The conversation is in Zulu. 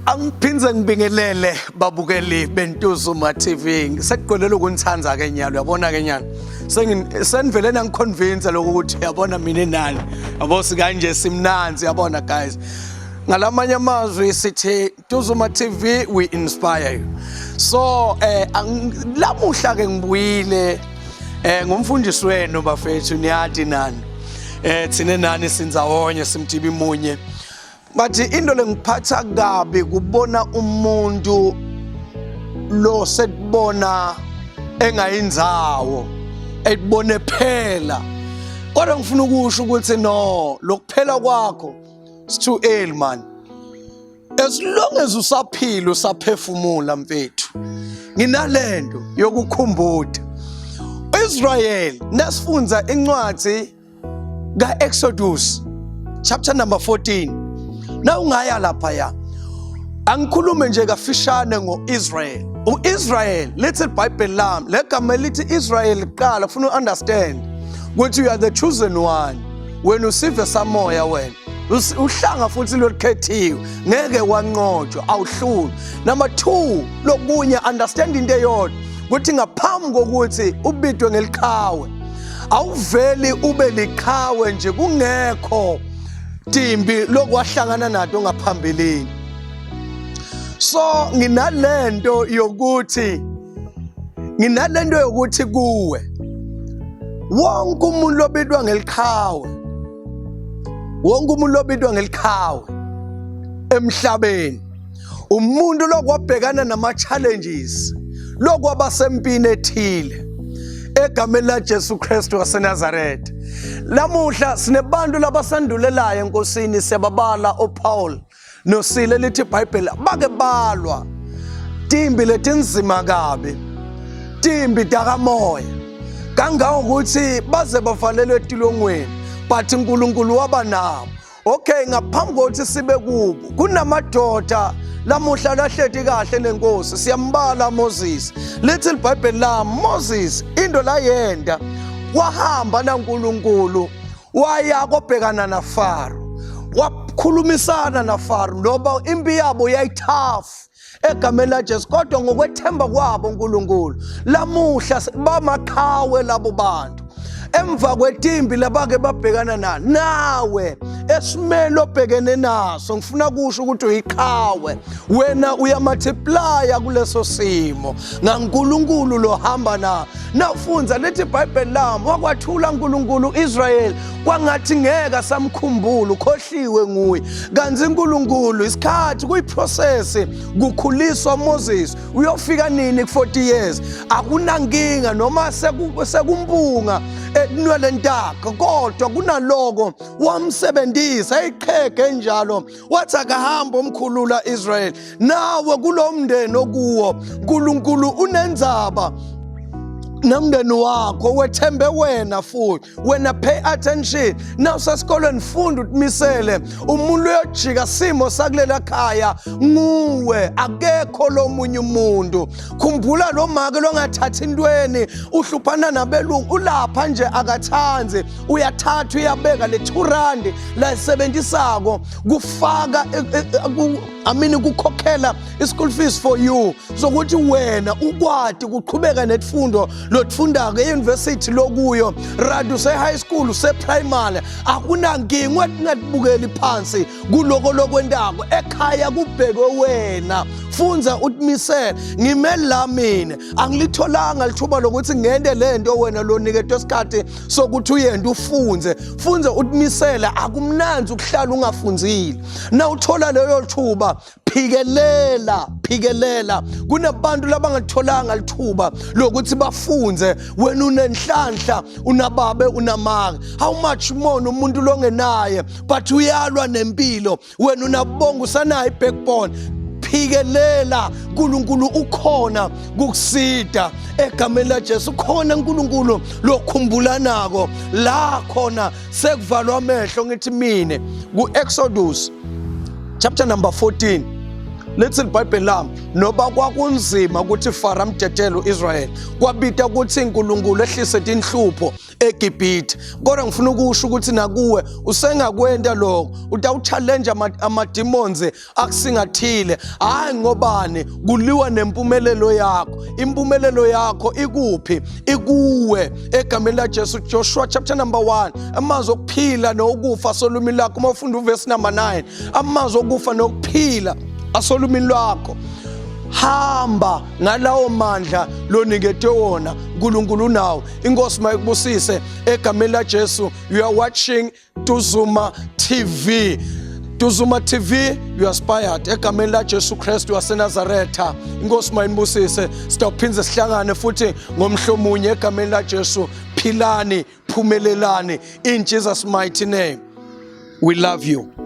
Angiphinze ngibingelele babukeli beNtuzuma TV. Sekuqolela ukunithanda ke nyalo, uyabona ke nyalo. Senivele nangiconvince lokho ukuthi uyabona mina nani. Yabo sikanje simnanzi uyabona guys. Ngalamanye amazwi sithi Ntuzuma TV we inspire you. So lamuhla ke ngibuyile ngumfundisi wenu bafethu niyati nani. Thina nani sindzawonye simtibi munye. But into lengiphatha kabi kubona umuntu lo sekubona engayindzawo ekubone phela kodwa ngifuna ukusho ukuthi no lokuphela kwakho it's too early man. As long as usaphila usaphefumula mfethu, nginalento yokukhumbuta Israel. Nasifunza incwadi kaExodus chapter number 14, na ungaya lapha ya angikhulume nje kafishane ngoIsrael. UIsrael lithi iBhayibheli lami, legama elithi Israel kuqala ufuna uunderstand ukuthi you are the chosen one, wena usive samoya, wena uhlanga futhi lolukhethiwe, ngeke wanqotshwa, awuhluli. Number 2, lokunye, understand into eyodwa ukuthi ngaphambi kokuthi ubidwe ngeliqhawe, awuveli ube liqhawe nje kungekho timbi lokwahlangana nato ngaphambilini. So nginalento yokuthi kuwe wonke umuntu lobidwa ngeliqhawe, wonke umuntu lobidwa ngeliqhawe emhlabeni, umuntu lokwabhekana nama challenges, lokwabasempini ethile egameni la Jesu Kristu waseNazaretha. Lamuhla sinebantu labasandulelayo enkosini, siyababala oPaul noSile, lithi iBhayibheli bake balwa timbi letinzima kabi, timbi takamoya, kangangokuthi baze bavalelwe etilongweni, but uNkulunkulu waba nabo. Okay, ngaphambi kokuthi sibe kubo, kunamadoda lamuhla lahleti kahle nenkosi, siyambala Moses. Lithi iBhayibheli la Moses into la yenda wahamba naNkulunkulu, waya kobhekana naFaro, wakhulumisana naFaro ngoba impi yabo yayithafu egameni laJesu, kodwa ngokwethemba kwabo uNkulunkulu lamuhla bamaqhawe labo bantu emva kwetimbi labake babhekana na nawe. Esimeni obhekene naso, ngifuna kusho ukuthi uyiqhawe wena, uyamultiplya kuleso simo ngaNkulunkulu lohamba na. Nawufunza lithi iBhayibheli lami wakwathula uNkulunkulu Israel kwangathi ngeke asamkhumbula, ukhohliwe nguye, kanti uNkulunkulu isikhathi kuyiprocess kukhuliswa Moses. Uyofika nini ku 40 years? Akunankinga noma sekumpunga ekunwele ntaka, kodwa kunaloko wamsebenzisa iqhege enjalo, wathi akahamba omkhulula Israel. Nawe kulo mndeni okuwo, uNkulunkulu unenzaba nomndeni wakho, wethembe wena futhi wena pay attention. Nawusesikolweni funda utimisele, umuntu uyojika simo sakulela khaya nguwe, akekho lomunye umuntu. Khumbula lo make longathathi intweni, uhluphana nabelungu, ulapha nje akathanzi, uyathatha uyabeka le 2 rand layisebenzisako kufaka I mean kukhokhela i-school fees for you, sokuthi wena ukwati ukuqhubeka netfundo lotfundako e-university lokuyo, radi use-high school, use-primary, akunankinga. Ungatibukeli phansi kuloko lokwentako ekhaya, kubhekwe wena. Fundza utimisele. Ngime la mina angilitholanga lithuba lokuthi ngente lento wena loniketwe isikhathi sokuthi uyende ufunze. Funze utimisele, akumnanzi ukuhlala ungafunzile. Na uthola leyo thuba, phikelela, phikelela. Kunabantu labangatholanga lithuba lokuthi bafunze, wena unenhlanhla, unababe, unamaka. How much more umuntu longenaye but uyalwa nempilo? Wena unabonga usanayo ibackbone, phikelela. uNkulunkulu ukhona kukusida egameni laJesu. Ukhona uNkulunkulu lokhumbulanako la khona sekuvalwa amehlo. Ngithi mine ku-Exodus chapter number 14 Lithi iBhayibheli lami noba kwakunzima ukuthi Faro amdedele uIsrael, kwabita ukuthi uNkulunkulu ehlise tinhlupho eGibhithe. Kodwa ngifuna ukusho ukuthi nakuwe usengakwenta lokho, utawuchallenge ama-demons akusingathile. Hayi ngobani, kuliwa nempumelelo yakho. Impumelelo yakho ikuphi? Ikuwe, egameni laJesu. Joshua chapter number 1, amazwi okuphila nokufa solumini lakho. Uma ufunda uvesi number 9, amazwi okufa nokuphila asolumini lwakho. Hamba ngalawo mandla loniketwe wona uNkulunkulu nawo. Inkosi mayikubusise egameni laJesu. You are watching Tuzuma TV. Tuzuma TV, you are inspired egameni laJesu Kristu waseNazaretha. Inkosi mayinibusise, sitawuphindze sihlangane futhi ngomhlomunye egameni laJesu. Philani, phumelelani in Jesus mighty name. We love you.